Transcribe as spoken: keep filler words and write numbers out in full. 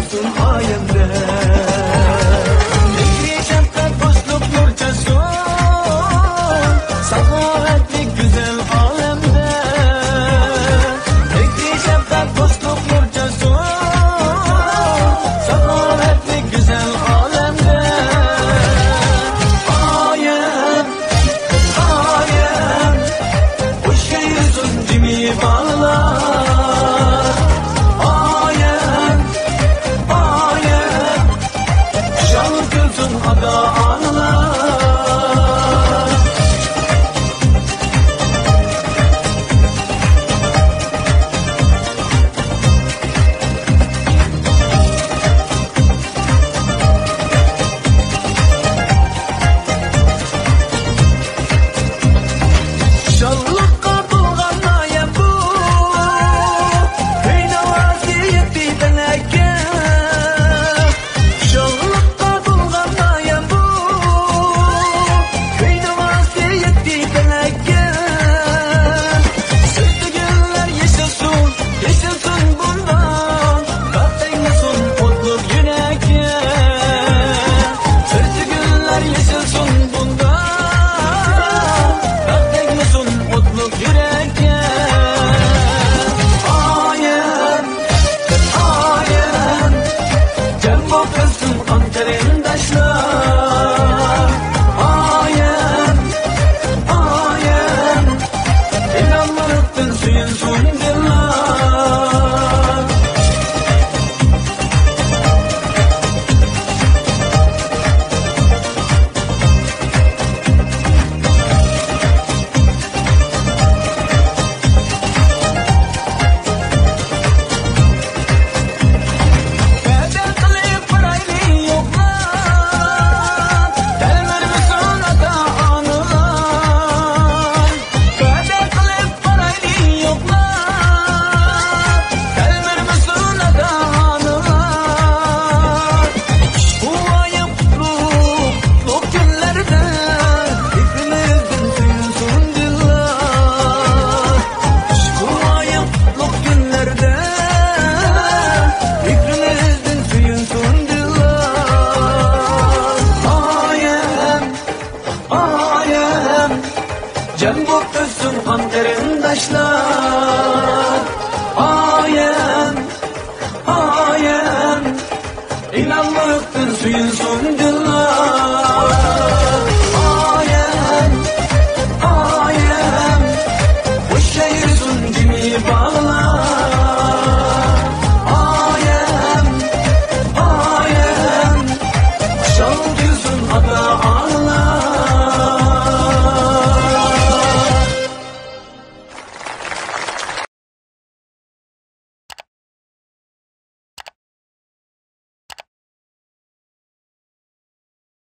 ئايەمدە مېھرى شەپقەت، دوستلۇق نۇر چاچسۇن ساخاۋەتلىك گۈزەل ئالەمدە. مېھرى شەپقەت، دوستلۇق نۇر چاچسۇن ساخاۋەتلىك گۈزەل ئالەمدە. ئايەم، ئايەم، خۇش كەيلىسۇن جىمى بالىلار. ئايەم، ئايەم، خۇشال كۈلسۇن ئاتا-ئانىلار. شاللىققا تولغان ئايەم بۇ، كۈي ناۋاسى يەتتى پەلەككە. شاللىققا تولغان ئايەم بۇ، كۈي ناۋاسى يەتتى پەلەككە. سىرتى گۈللەر يېشىلسۇن، يېشىلسۇن بۇنداق، داغ تەگمىسۇن ئوتلۇق يۈرەككە. سىرتى گۈللەر يېشىلسۇن بۇنداق، داغ تەگمىسۇن ئوتلۇق يۈرەككە. ئايەم، ئايەم، جەم بولۇپ ئۆتسۇن قان قېرىنداشلار. ئايەم، ئايەم، ئىنانمىلىقتىن سۆيۈنسۇن دىللار. بەدەل قىلىپ بارايلى يوقلاپ، تەلمۈرمىسۇن ئاتا-ئانىلار. بەدەل قىلىپ بارايلى يوقلاپ، تەلمۈرمىسۇن ئاتا-ئانىلار. ئۇشبۇ ئايەم قۇتلۇق، قۇتلۇق كۈنلەردە، مېھرىمىزدىن سۆيۈنسۇن دىللار. ئۇشبۇ ئايەم قۇتلۇق كۈنلەردە، مېھرىمىزدىن سۆيۈنسۇن دىللار. ئايەم، ئايەم، جەم بولۇپ ئۆتسۇن قان قېرىنداشلار. ئايەم، ئايەم، ئىنانمىلىقتىن سۆيۈنسۇن.